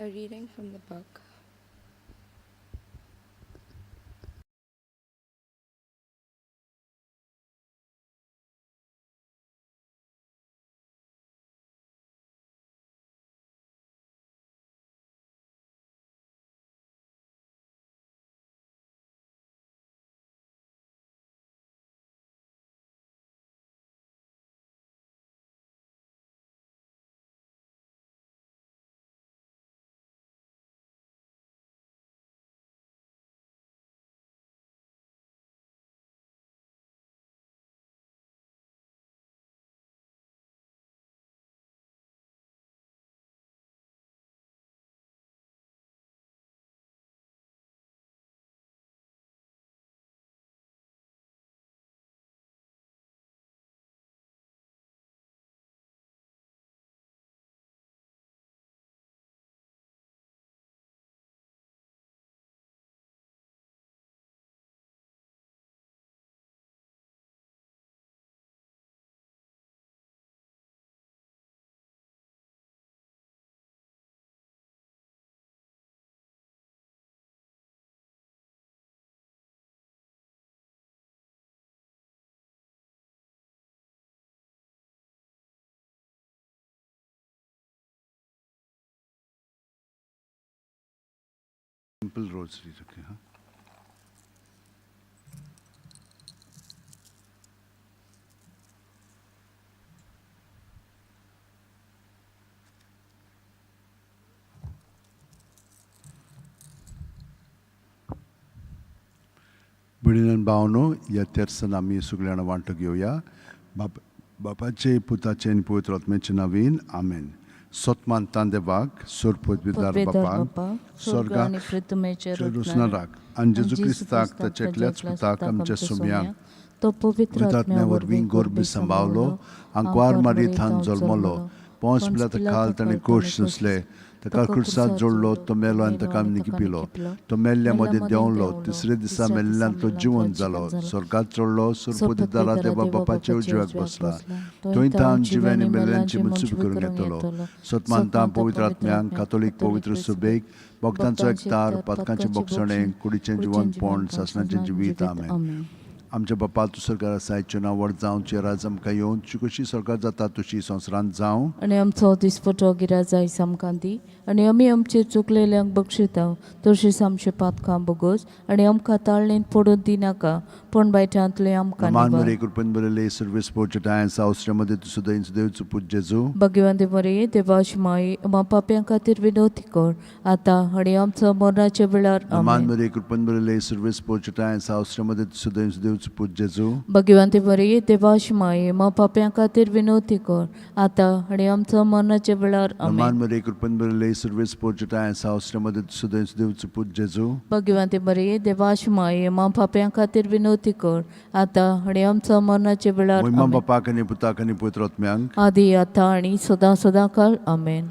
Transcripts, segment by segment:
A reading from the book. Simple rosary रखें। हाँ, भयणीन भावनो ह्या तेर्सान आमी सगळ्या जाणां वांटो घेवया। बाप बापाचे पुताचे आनी पवित्र आत्म्याचे नांवान आमेन। सतमान तांदेवाक सोरपदवीदार बापाक स्वर्ग आनी पृथ्वीचेर रोसणाराक आनी जेजू क्रिस्ताक ताच्या एकल्याच पुताक आमच्या सोम्याक तो पवित्र आत्म्या वरवीं गोरबी सांबावलो, आंकवार मारी थान जल्मलो, पोंस पिलात खाल ताणें कोश सोंसले, ताका खुर्सात जोडलो, तो मेलो आनी ताका निकिपिलो, तो मेल्ल्या मदीं देंवलो, तिसरे दिसा मेल्ल्यान तो जिवन जालो, स्वर्गात चडलो, सुरपदीदारा देवा बापाच्या उजव्याक बसला, थंय थावन जिव्या आनी मेल्ल्यांची मनसुबी करूंक येतलो। सतमानता पवित्र आत्म्यांक, कातोलीक पवित्र सुबेक, भक्तांचो एकतार, पातकांचें बोगसणें, कुडीचें जिवनपण, सासणाचें जिवीत। आमेन। आमच्या बापा तूं सरकार आसा, नांव व्हड जावचें, राज आमकां येवन, तुजी कशी सरकार जाता तुशी संवसारांत जावं। आनी आमचो दिसपटो गिराज आयज आमकां दी आनी आमी आमचे चुकलेल्यांक बक्षिता तशीच आमचे पातकां बोगोस आनी आमकां ताळणेंत पडून दिनाका पूण बायटांतले आमकां मान निवार। मरे कृपेन बरले सर्वेस पोर्चटाय सावस्त्र्यामध्ये तूं सुद्दां देवचो पूत जेजू। भगवंत मरे देवाची माई आमा पाप्यां खातीर विनोती कर आतां आनी आमचो मरणाच्या वेळार। मान आमेन। मरे कृपेन बरले सर्वेस पोर्चटाय सावस्त्र्यामध्ये तूं सुद्दां देवचो पूत जेजू। भगवंत मरे देवाची माई आमा पाप्यां खातीर विनोती कर आतां आनी आमचो मरणाच्या वेळार। मान आमेन। मरे कृपेन बरले सर्वेस पोर्चटाय सावस्त्र्यामध्ये तूं सुद्दां देवचो पूत जेजू। भगवंत मरे देवाची माई आमा पाप्यां खातीर विनोती कर आतां आनी आमचो मरणाच्या वेळार। महिमा आमेन। बापाक आनी पुताक आनी पवित्र आत्म्यांक आदी आतां आनी सदां सदां काल। आमेन।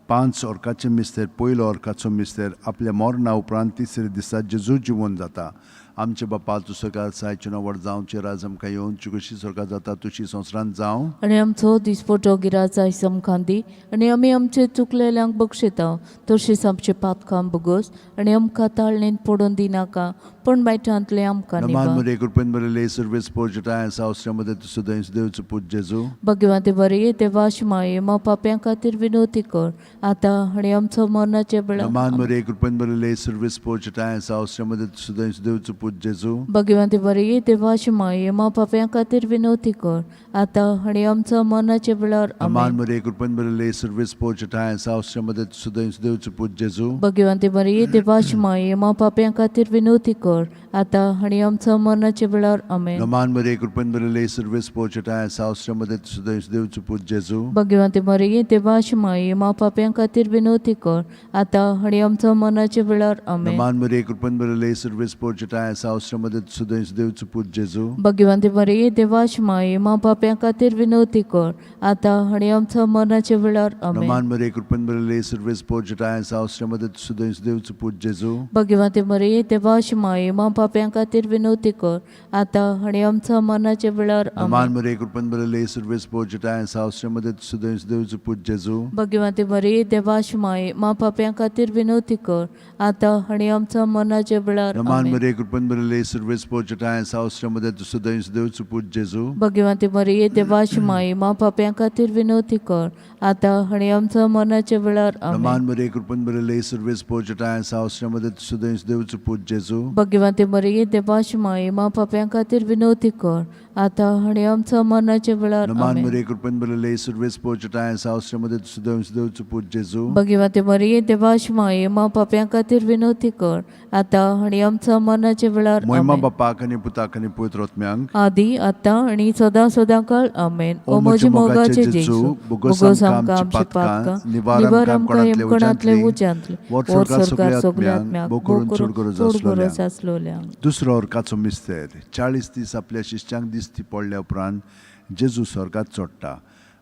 5 ऑर्काचे मिस्तेर। पयलो ऑर्काचो मिस्तेर आपल्या मरणा उपरांत तिसरे दिसा जेजू जिवन जाता। आमचे बापा तूं सरकार सायचें नांव व्हड जावचें, राज आमकां येवन, तुजी कशी सरकार जाता तुशी संवसारांत जावं। आनी आमचो दिसपटो गिराज आयज आमकां दी आनी आमी आमचे चुकलेल्यांक बक्षिता तशीच आमचे पातकां बोगोस आनी आमकां ताळणेंत पडून दिनाका पूण बायटांतले आमकां मान निवार। मरे कृपेन बरले सर्वेस पोर्चटाय सावस्त्र्यामध्ये तूं सुद्दां देवचो पूत जेजू। भगवंत बरे देवाची माई आमा पाप्यां खातीर विनोती कर आतां आनी आमचो मरणाच्या वेळार। मान मरे कृपेन बरले सर्वेस पोर्चटाय सावस्त्र्यामध्ये तूं सुद्दां देवचो पूत जेजू। भगवंत बरे देवाची माई आमा पाप्यां खातीर विनोती कर आतां आनी आमचो मरणाच्या वेळार। मान आमेन। मरे कृपेन बरले सर्वेस पोर्चटाय सावस्त्र्यामध्ये तूं सुद्दां देवचो पूत जेजू। भगवंत बरे देवाची माई आमा पाप्यां खातीर विनोती कर आतां आनी आमचो मरणाच्या वेळार। आमेन। मान मरे कृपेन बरले सर्वेस पोर्चटाय सावस्त्र्यामध्ये तूं सुद्दां देवचो पूत जेजू। भगवंत मरे देवाची माई आमा पाप्यां खातीर विनोती कर आतां आनी आमचो मरणाच्या वेळार। आमेन। मान मरे कृपेन बरले सर्वेस पोर्चटाय आवश्रमध्ये सुदैस देवचो पूत जेजू. भगवंती मरिये देवाश माये मा पाप्यां खातीर विनवती कर आतां आनी आमच्या मरणाच्या वेळार. आमेन. नमान मरिये, कृपेन भरिल्ले, सुर्वेस पोर्जटाय आवश्रमध्ये सुदैस देवचो पूत जेजू. भगवंती मरिये देवाश माये मा पाप्यां खातीर विनवती कर आतां आनी आमच्या मरणाच्या वेळार. नमान आमेन. मरिये, कृपेन भरिल्ले, सुर्वेस पोर्जटाय आवश्रमध्ये सुदैस देवचो पूत जेजू. भगवंती मरिये देवाश माये मा पाप्यां खातीर विनवती कर आतां आनी आमच्या मरणाच्या वेळार. नमान आमेन. मरिये, कृपेन भरिल्ले, सुर्वेस पोर्जटाय आवश्रमध्ये सुदैस देवचो पूत जेजू. भगवंती मरिये देवाश माये मा पाप्यां खातीर विनवती कर आतां आनी आमच्या मरणाच्या वेळार. आमेन. नमान मरिये, कृपेन भरिल्ले, सुर्वेस पोर्जटाय आवश्रमध्ये सुदैस देवचो पूत जेजू. भगवंती मरिये देवाश माये मा पाप्यां खातीर विनवती कर आतां आनी आमच्या मरणाच्या वेळार. नमान आमेन. मरिये, कृपेन भरिल्ले, सुर्वेस पोर्जटाय आवश्रमध्ये सुदैस देवचो पूत जेजू. भगवंती मरिये देवाश माये मा पाप्यां खातीर विनवती कर आतां आनी आमच्या मरणाच्या वेळार. मोहिमा आमेन. बापाक आनी पुताक आनी पवित्र आत्म्यांक. आदी आतां आनी सदां सदां काळ. आमेन. ओ म्हजे मोगाचे जेजू, बोगोस आमकां आमची पातकां, निवार आमकां यमकणांतले उज्यांतले, वर स्वर्गार सगल्या आत्म्याक, भोव करून चड गरज आसलोल्यांक. दुसरो अर्काचो मिस्तेर. 40 दीस आपल्या शिश्यांक दिसती पडल्या उपरांत जेजू स्वर्गात चडटा.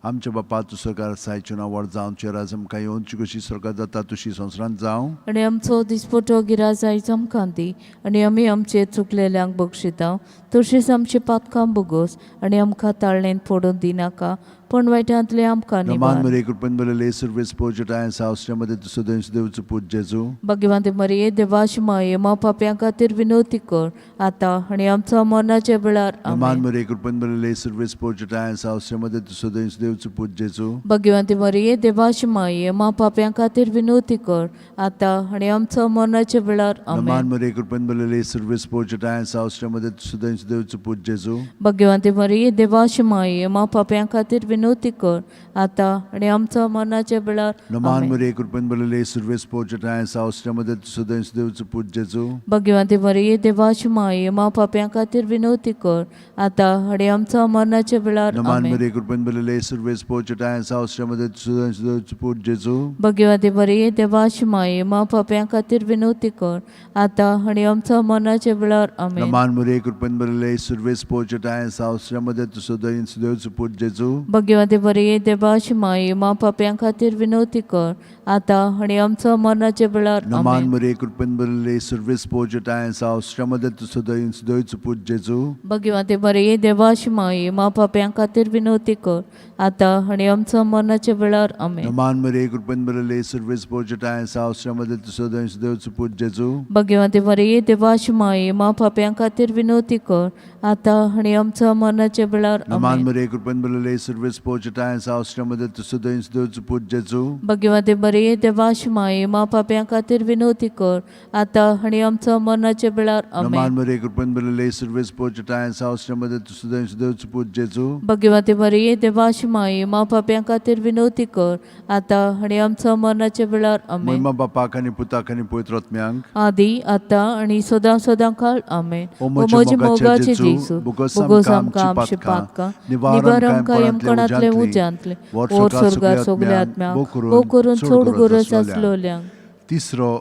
आमच्या बापा, तूं स्वर्गार आसाय, तुजें नांव व्हड जावं, तुजें राज आमकां येवन, तुजी कशी स्वर्गात जाता तशी संवसारांत जावं. आनी आमचो दिसपटो गिराज आयज आमकां दी आनी आमी आमचे चुकलेल्यांक बक्षिता तशीच आमची पातकां बोगोस आनी आमकां ताळणेन पडून दिनाका, पूण वायटांतले आमकां नमान निवार. मरिये, कृपेन भरिल्ले, सुर्वेस पोर्जटाय आवश्रमध्ये सुदैस देवचो पूत जेजू. भगवंती मरिये देवाश माये मा पाप्यां खातीर विनवती कर आतां आनी आमच्या मरणाच्या वेळार. नमान आमेन. मरिये, कृपेन भरिल्ले, सुर्वेस पोर्जटाय आवश्रमध्ये सुदैस देवचो पूत जेजू. भगवंती मरिये देवाश माये मा पाप्यां खातीर विनवती कर आतां आनी आमच्या मरणाच्या वेळार. नमान आमेन. मरिये, कृपेन भरिल्ले, सुर्वेस पोर्जटाय आवश्रमध्ये सुदैस देवचो पूत जेजू. भगवंती मरिये देवाश माये मा पाप्यां खातीर विनवती कर आतां आनी आमच्या मरणाच्या वेळार. नमान आमेन. मरिये, कृपेन भरिल्ले, सुर्वेस पोर्जटाय आवश्रमध्ये सुदैस देवचो पूत जेजू. भगवंती मरिये देवाश माये मा पाप्यां खातीर विनवती कर आतां आनी आमच्या मरणाच्या वेळार. नमान आमेन. मरिये, कृपेन भरिल्ले, सुर्वेस पोर्जटाय आवश्रमध्ये सुदैस देवचो पूत जेजू. भगवंती मरिये देवाश माये मा पाप्यां खातीर विनवती कर आतां आनी आमच्या मरणाच्या वेळार. आमेन. नमान मरिये, कृपेन भरिल्ले, सुर्वेस पोर्जटाय आवश्रमध्ये सुदैस देवचो पूत जेजू. भगवंती मरिये देवाश माये मा पाप्यां खातीर विनवती कर आतां आनी आमच्या मरणाच्या वेळार. नमान आमेन. मरिये, कृपेन भरिल्ले, सुर्वेस पोर्जटाय आवश्रमध्ये सुदैस देवचो पूत जेजू. भगवंती मरिये देवाश माये मा पाप्यां खातीर विनवती कर आतां आनी आमच्या मरणाच्या वेळार. आमेन. नमान मरिये, कृपेन भरिल्ले, सुर्वेस पोर्जटाय आवश्रमध्ये सुदैस देवचो पूत जेजू. भगवंती मरिये देवाश माये मा पाप्यां खातीर विनवती कर आतां आनी आमच्या मरणाच्या वेळार. नमान आमेन. मरिये, कृपेन भरिल्ले, सुर्वेस पोर्जटाय आवश्रमध्ये सुदैस देवचो पूत जेजू. भगवंती मरिये देवाश माये मा पाप्यां खातीर विनवती कर आतां आनी आमच्या मरणाच्या वेळार. नमान आमेन. मरिये, कृपेन भरिल्ले, सुर्वेस पोर्जटाय आवश्रमध्ये सुदैस देवचो पूत जेजू. भगवंती मरिये देवाश माये मा पाप्यां खातीर विनवती कर आतां आनी आमच्या मरणाच्या वेळार. आमेन. मोहिमा बापाक आनी पुताक आनी पवित्र आत्म्यांक. आदी आतां आनी सदां सदां काळ. आमेन. ओ ओ म्हजे मोगाचे जेजू, बोगोस आमकां आमचे पातकां, निवार आमकां यमकणांतले उज्यांतले, ओर स्वर्गार सगल्या आत्म्यांक, भोव करून चड गरज आसलोल्यांक. तिसरो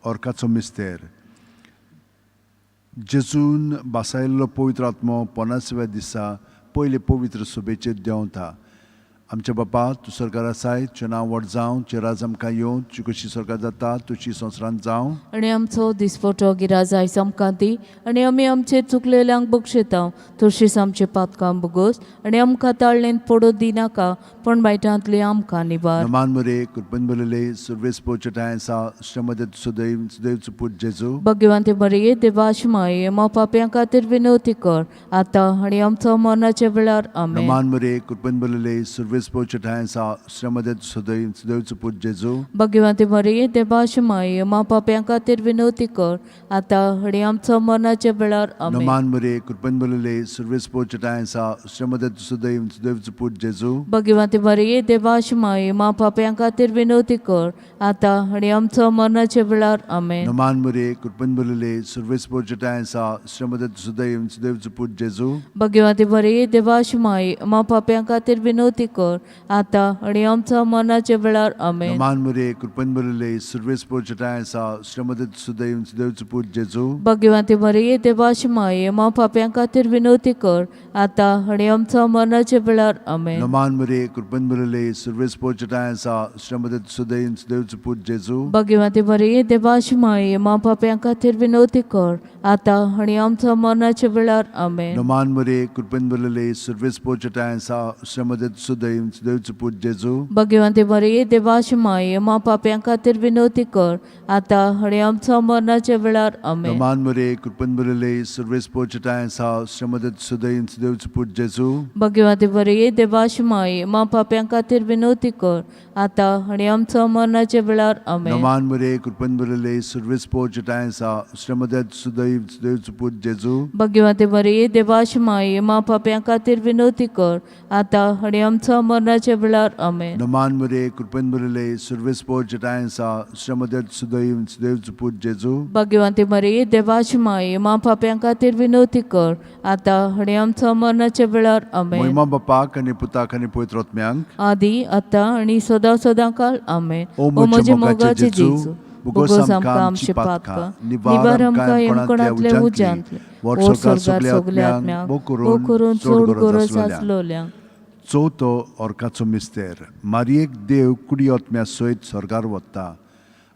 अर्काचो मिस्तेर. जेजून बासायल्लो पवित्र आत्मो 50व्या दिसा पयले पवित्र सभेचेर देंवता. आमच्या बापा, तूं स्वर्गार आसाय, तुजें नांव व्हड जावं, तुजें राज आमकां येवं, तुजी कशी स्वर्गार जाता तशी संवसारांत जावं. आनी आमचो दिसपटो गिराज आयज आमकां दी आनी आमी आमचे चुकलेल्यांक बक्षिता तशीच आमचे पातकां बोगोस आनी आमकां ताळणेन पडूं दिनाका, पूण वायटांतली आमकां निवार. नमान मरे, कृपेन भरिल्ले, सुर्वेस पोचटाय सा श्रमदे सुदैव सुदैवचो पूत जेजू. भगवंती मरिये देवाश माये मा पापयां खातीर विनवती कर आतां आनी आमचो मरणाच्या वेळार. आमेन. नमान मरे, कृपेन भरिल्ले, सुर्वेस पोचटाय सा श्रमदे सुदैव सुदैवचो पूत जेजू. भगवंती मरिये देवाश माये मा पापयां खातीर विनवती कर आतां आनी आमचो मरणाच्या वेळार. आमेन. नमान मरे, कृपेन भरिल्ले, सुर्वेस पोचटाय सा श्रमदे सुदैव सुदैवचो पूत जेजू. भगवंती मरिये देवाश माये मा पापयां खातीर विनवती कर आतां आनी आमचो मरणाच्या वेळार. आमेन. नमान मरे, कृपेन भरिल्ले, सुर्वेस पोचटाय सा श्रमदे सुदैव सुदैवचो पूत जेजू. भगवंती मरिये देवाश माये मा पापयां खातीर विनवती कर कर, आतां आनी आमच्या मरणाच्या वेळार. आमेन. नमान मरिये, कृपेन भरिल्ले, सुर्वेस पोचटाय आसा, श्रीमती सुदैव देवचो पूत जेजू. भगवंती मरिये, देवाची माये, मा पाप्यां खातीर विनवती कर, आतां आनी आमच्या मरणाच्या वेळार. आमेन. नमान मरिये, कृपेन भरिल्ले, सुर्वेस पोचटाय आसा, श्रीमती सुदैव देवचो पूत जेजू. भगवंती मरिये, देवाची माये, मा पाप्यां खातीर विनवती कर, आतां आनी आमच्या मरणाच्या वेळार. आमेन. नमान मरिये, कृपेन भरिल्ले, सुर्वेस पोचटाय आसा, श्रीमती सुदैव देवचो पूत जेजू. भगवंती मरिये, देवाची माये, मा पाप्यां खातीर विनवती कर, आतां आनी आमच्या मरणाच्या वेळार. आमेन. नमान मरिये, कृपेन भरिल्ले, सुर्वेस पोचटाय आसा, श्रीमती सुदैव देवचो पूत जेजू. भगवंती मरिये, देवाची माये, मा पाप्यां खातीर विनवती कर, आतां आनी आमच्या मरणाच्या वेळार. आमेन. नमान मरिये, कृपेन भरिल्ले, सुर्वेस पोचटाय आसा, श्रीमती सुदैव देवचो पूत जेजू. भगवंती मरिये, देवाची माये, मा पाप्यां खातीर विनवती कर, आतां आनी आमच्या मरणाच्या वेळार. आमेन. नमान मरिये, कृपेन भरिल्ले, सुर्वेस पोचटाय आसा, श्रीमती सुदैव देवचो पूत जेजू. भगवंती मरिये, देवाची माये, मा पाप्यां खातीर विनवती कर, आतां आनी आमच्या मरणाच्या वेळार. आमेन. महिमा बापाक आनी पुताक आनी पवित्र आत्म्यांक, आदी आतां आनी सदां सदां काल. आमेन. ओ म्हज्या मोगाचे जेजू, भोगोस आमकां आमची पातकां, निवार आमकां यमकणांतले उज्यांतले, ओर स्वर्गार सगल्या आत्म्यांक, भोव करून चड गरज आसलोल्यांक. चवथो ऑर्काचो मिस्तेर. मारयेक देव कुडी आत्म्या सयत स्वर्गार वता.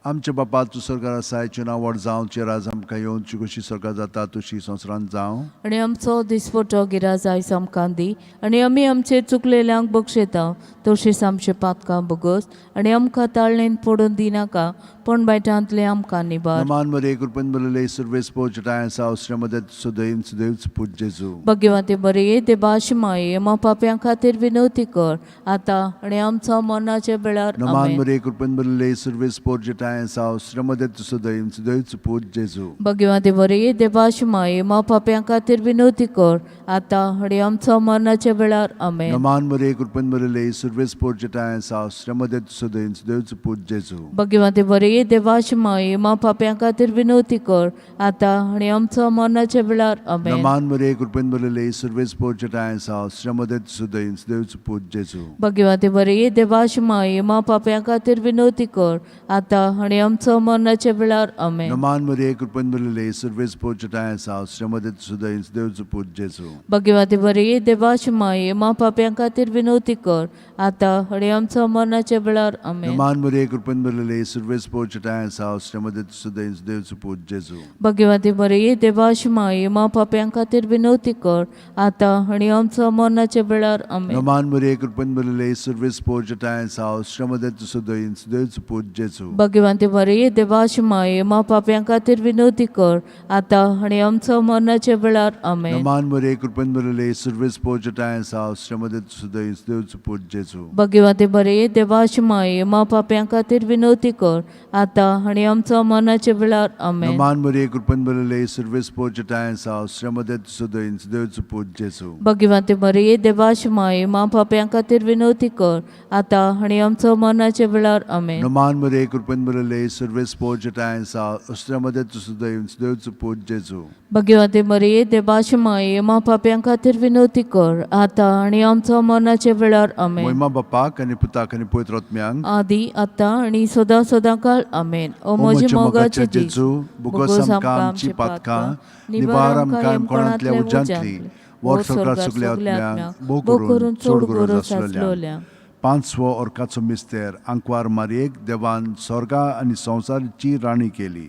आमच्या बापा, तूं स्वर्गार आसाय, तुजें नांव व्हड जावं, तुजें राज आमकां येवन, तुजी कशी स्वर्गार जाता तशी संवसारांत जावं. आनी आमचो दिसपटो गिराज आयज आमकां दी, आनी आमी आमचे चुकलेल्यांक बक्षयता तशीच आमचे पातकां भोगोस, आनी आमकां ताळणेन पडून दिनाका, पण बायटांतले आमकां निबार. नमान मरिये, कृपेन भरिल्ले, सुर्वेस पोचटाय आसा, श्रीमती सुदैव देवचो पूत जेजू. भगवंती मरिये, देवाची माये, मा पाप्यां खातीर विनवती कर, आतां आनी आमच्या मरणाच्या वेळार. नमान आमेन. मरिये, कृपेन भरिल्ले, सुर्वेस पोचटाय आसा, श्रीमती सुदैव देवचो पूत जेजू. भगवंती मरिये, देवाची माये, मा पाप्यां खातीर विनवती कर, आतां आनी आमच्या मरणाच्या वेळार. आमेन. नमान मरिये, कृपेन भरिल्ले, सुर्वेस पोचटाय आसा, श्रीमती सुदैव देवचो पूत जेजू. भगवंती मरिये, देवाची माये, मा पाप्यां खातीर विनवती कर, आतां आनी आमच्या मरणाच्या वेळार. आमेन. नमान मरिये, कृपेन भरिल्ले, सुर्वेस पोचटाय आसा, श्रीमती सुदैव देवचो पूत जेजू. भगवंती मरिये, देवाची माये, मा पाप्यां खातीर विनवती कर, आतां आनी आमच्या मरणाच्या वेळार. आमेन. नमान मरिये, कृपेन भरिल्ले, सुर्वेस पोचटाय आसा, श्रीमती सुदैव देवचो पूत जेजू. भगवंती मरिये, देवाची माये, मा पाप्यां खातीर विनवती कर, आतां आनी आमच्या मरणाच्या वेळार. आमेन. नमान मरिये, कृपेन भरिल्ले, सुर्वेस पोचटाय आसा, श्रीमती सुदैव देवचो पूत जेजू. भगवंती मरिये, देवाची माये, मा पाप्यां खातीर विनवती कर, आतां आनी आमच्या मरणाच्या वेळार. आमेन. नमान मरिये, कृपेन भरिल्ले, सुर्वेस पोचटाय आसा, श्रीमती सुदैव देवचो पूत जेजू. भगवंती मरिये, देवाची माये, मा पाप्यां खातीर विनवती कर, आतां आनी आमच्या मरणाच्या वेळार. आमेन. नमान मरिये, कृपेन भरिल्ले, सुर्वेस पोचटाय आसा, श्रीमती सुदैव देवचो पूत जेजू. भगवंती मरिये, देवाची माये, मा पाप्यां खातीर विनवती कर, आतां आनी आमच्या मरणाच्या वेळार. आमेन. नमान मरिये, कृपेन भरिल्ले, सुर्वेस पोचटाय आसा, श्रीमती सुदैव देवचो पूत जेजू. भगवंती मरिये, देवाची माये, मा पाप्यां खातीर विनवती कर, आतां आनी आमच्या मरणाच्या वेळार. आमेन. नमान मरिये, कृपेन भरिल्ले, सुर्वेस पोचटाय आसा, श्रीमती सुदैव देवचो पूत जेजू. भगवंती मरिये, देवाची माये, मा पाप्यां खातीर विनवती कर, आतां आनी आमच्या मरणाच्या वेळार. आमेन. महिमा बापाक आनी पुताक आनी पवित्र आत्म्यांक, आदी आतां आनी सदां सदां काळ. आमेन. ओ म्हज्या मोगाचे जेजू, भोगोस आमकां आमची पातकां, निवार आमकां यमकणांतल्या उज्यांतली, वर स्वर्गार सगल्या आत्म्यांक, भोव करून चड गरज आसलेल्या. पांचवो ऑर्काचो मिस्तेर. आंकवार मारयेक देवान स्वर्गा आनी संवसाराची राणी केली.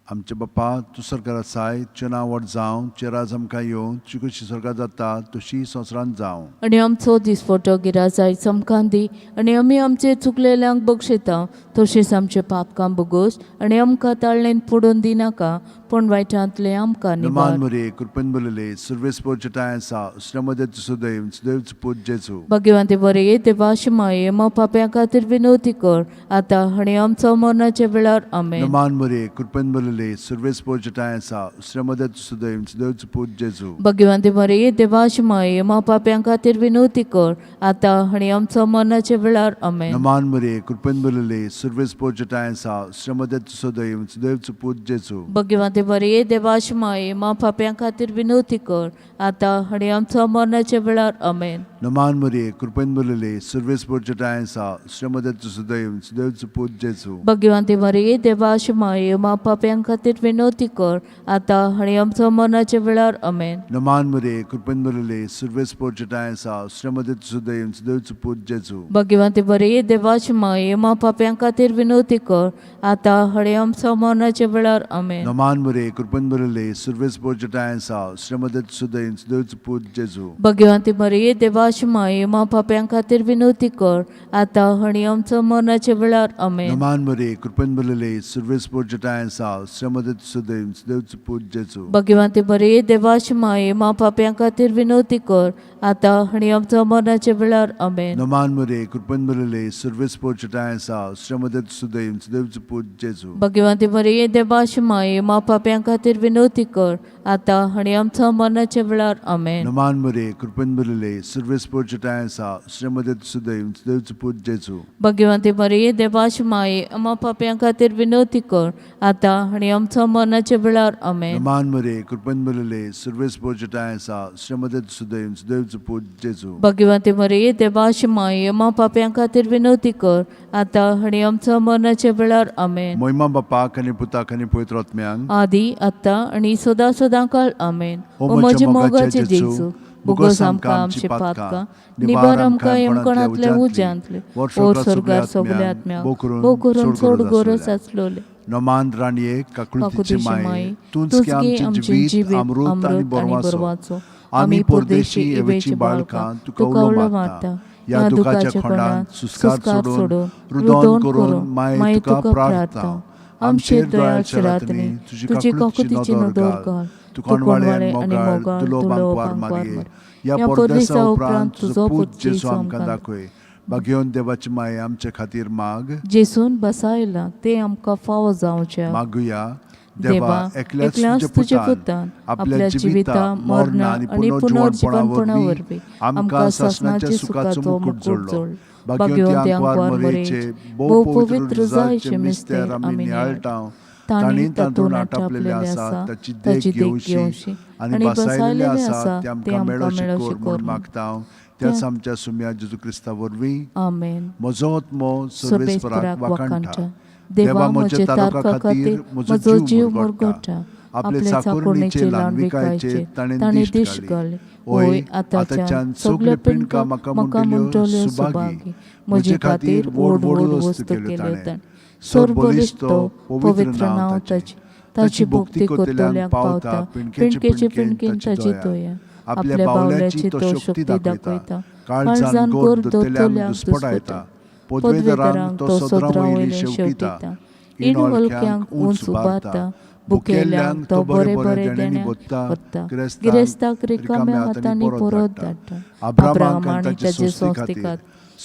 आमचे बापा, तूं स्वर्गार आसाय, तुजें नांव व्हड जावं, तुजें राज आमकां येवं, तुजी कशी स्वर्गार जाता तशी संवसारांत जावं. आनी आमचो दिसपटो गिराज आयज आमकां दी, आनी आमी आमचे चुकलेल्यांक बक्षयता तशीच आमचे पापकां भोगोस, आनी आमकां ताळणेन पडून दिनाका, पूण वायटांतले आमकां नमान निवार. मरिये, कृपेन भरिल्ले, सुर्वेस पोचटाय आसा, श्रीमती सुदैव देवचो पूत जेजू. भगवंती बरे देवाशी माये, मा पाप्यां खातीर विनवती कर, आतां आनी आमचो मरणाच्या वेळार. आमेन. नमान मरिये, कृपेन भरिल्ले, सुर्वेस पोचटाय आसा, श्रीमती सुदैव देवचो पूत जेजू. भगवंती मरिये, देवाची माये, मा पाप्यां खातीर विनवती कर, आतां आनी आमचो मरणाच्या वेळार. आमेन. नमान मरिये, कृपेन भरिल्ले, सुर्वेस पोचटाय आसा, श्रीमती सुदैव देवचो पूत जेजू. भगवंती भाग्यवंती मरिये देवाची माये मा पापयां खातीर विनवती कर आतां आनी आमचो मरणाच्या वेळार. आमेन. नमान मरिये, कृपेन भरलेले, सर्वेस्पर तुज्या आसा, स्त्रियां तूं सुदैव, सुदैव पूत जेजू. भाग्यवंती मरिये देवाची माये मा पापयां खातीर विनवती कर आतां आनी आमचो मरणाच्या वेळार. आमेन. नमान मरिये, कृपेन भरलेले, सर्वेस्पर तुज्या आसा, स्त्रियां तूं सुदैव, सुदैव पूत जेजू. भाग्यवंती मरिये देवाची माये मा पापयां खातीर विनवती कर आतां आनी आमचो मरणाच्या वेळार. आमेन. नमान मरिये, कृपेन भरलेले, सर्वेस्पर तुज्या आसा, स्त्रियां तूं सुदैव, सुदैव पूत जेजू. भाग्यवंती मरिये देवाची माये मा पापयां खातीर विनवती कर आतां आनी आमचो मरणाच्या वेळार. आमेन. नमान मरिये, कृपेन भरलेले, सर्वेस्पर तुज्या आसा, स्त्रियां तूं सुदैव, सुदैव पूत जेजू. भाग्यवंती मरिये देवाची माये मा पापयां खातीर विनवती कर आतां आनी आमचो मरणाच्या वेळार. आमेन. नमान मरिये, कृपेन भरलेले, सर्वेस्पर तुज्या आसा, स्त्रियां तूं सुदैव, सुदैव पूत जेजू. भाग्यवंती मरिये देवाची माये मा पापयां खातीर विनवती कर आतां आनी आमचो मरणाच्या वेळार. आमेन. नमान मरिये, कृपेन भरलेले, सर्वेस्पर तुज्या आसा, स्त्रियां तूं सुदैव, सुदैव पूत जेजू. भाग्यवंती मरिये देवाची माये आम्हा पापयां खातीर विनवती कर आतां आनी आमचो मरणाच्या वेळार. आमेन. नमान मरिये, कृपेन भरलेले, सर्वेस्पर तुज्या आसा, स्त्रियां तूं सुदैव, सुदैव पूत जेजू. भाग्यवंती मरिये देवाची माये आम्हा पापयां खातीर विनवती कर आतां आनी आमचो मरणाच्या वेळार. आमेन. मोहिमा बापाक आनी पुताक आनी पवित्र आत्म्यांक आदी आतां आनी सदां सदां काळ. आमेन. ओ म्हज्या मोगाचे जेजू, भोगोस आमकां आमची पातकां, निबार आमकां यमकणांतले उज्यांतले, ओर स्वर्गार सगल्या आत्म्याक भोव करून चड गरज आसलोले. नमान राणये, काकुळतीचे काकुळतीचे माये, माये, तूंच तूंच गे गे आमचें आमचें जिवीत जिवीत अमृत आनी अमृत आनी बरवाचो. बरवाचो. आमी परदेशी एवेची बाळकां तुका उलो मारता. ह्या दुखाच्या खोंडांत सुस्कार सोडून रुदन करून माये तुका प्रार्थना. आमचेर दयाळ शिरातनी तुजी काकुळतीची नदर घाल. तूं कोणवाळे आनी मोगाळ दुलो बांकवार मारये. ह्या परदेसा उपरांत तुजो पूत जेजू आमकां दाखय. भाग्यवंत देवाची माये आमचे खातीर माग. जेसून बसायला ते आमकां फावो जावचें. मागुया. देवा, देवा, एकल्याच तुज्या पुतान आपल्या जिविता, मरणा आनी पुनर्जिवनपणा वरवीं आमकां सासणाच्या सुखाचो मुकुट जोडलो. भाग्यवंती आंकवार मरियेचे भोव पवित्र जायचे मिस्तेर आमी नियाळटा. तांणी तातूंत आटापलेलें आसा ताची देख घेवशी आनी बसायलेलें आसा तें आमकां मेळोशी कर म्हूण मागता, त्याच आमच्या सुम्या जेजू क्रिस्ता वरवीं. आमेन. म्हजो आत्मो सर्वेस्पराक सर्वेस्पराक वाखाणटा. वाखाणटा. देवा म्हज्या तारका खातीर म्हजो जीव मुरगटा. आपले चाकोरणीचे ल्हानविकायेचेर ताणें ताणें दीश दीश्ट घाली. घाली. होय, आतांच्यान सगल्यो पिंडकां म्हाका म्हाका म्हणटल्यो म्हणटल्यो सुभागी. सुभागी. म्हजे खातीर व्हड व्हड वस्तू केल्यो ताणें. सर्वबळिश्ट पवित्र नांव ताचें. ताची भक्ती करतल्यांक पावता पिंडकेचे पिंडकेन ताची दया. आपल्या बावल्याची तो शक्ती दाखयता. काळजान गोर दोतल्यांक दोतल्यांक दुस्पटायता. दुस्पटायता. पदवेदारांक तो सदरां वयली शेवटिता. शेवटिता. इणवलक्यांक उंच उबारता. भुकेल्यांक तो बरे बरे देण्यांनी भरता. गिरेस्ताक रिकाम्या हातांनी परत धाडटा. अब्रामाक आनी ताचे संस्थे खातीर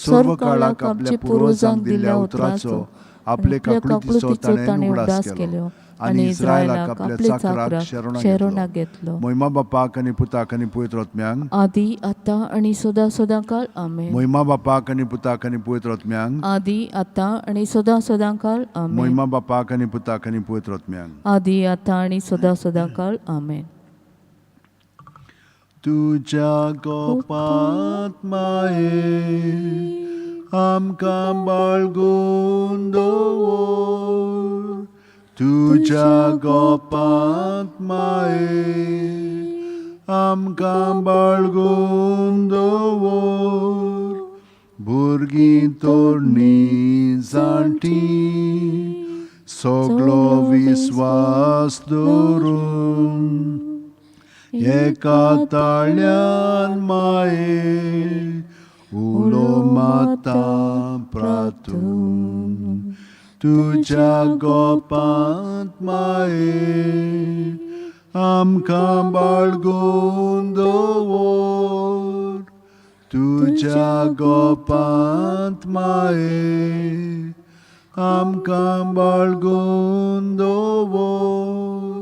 सर्व काळाक आमचे पुर्वजांक दिल्ल्या उतराचो आपले काकुळतीचो काकुळतीचो ताणें ताणें उगडास उगडास केलो केलो आनी इस्रायलाक आपले चाकराक शेरोणाक शेरोणाक घेतलो. मोहिमा बापाक आनी पुताक आनी पवित्र आत्म्यांक आदी आतां आनी सदां सदां काळ. आमेन. मोहिमा बापाक आनी पुताक आनी पवित्र आत्म्यांक आदी आतां आनी सदां सदां काळ. आमेन. मोहिमा बापाक आनी पुताक आनी पवित्र आत्म्यांक आदी आतां आनी सदां सदां काळ. आमेन. तुज्या गोपात माये आमकां बाळगून दवर. तुज्या गोपात माये आमकां बाळगून दवर. भुरगीं तरणी जाणटी सगलो विस्वास दवरून एका ताळ्यान माये उलो माता प्रातून. तुज्या गोपांत माये आमकां बाळगून दवर. तुज्या गोपांत माये आमकां बाळगून दवर.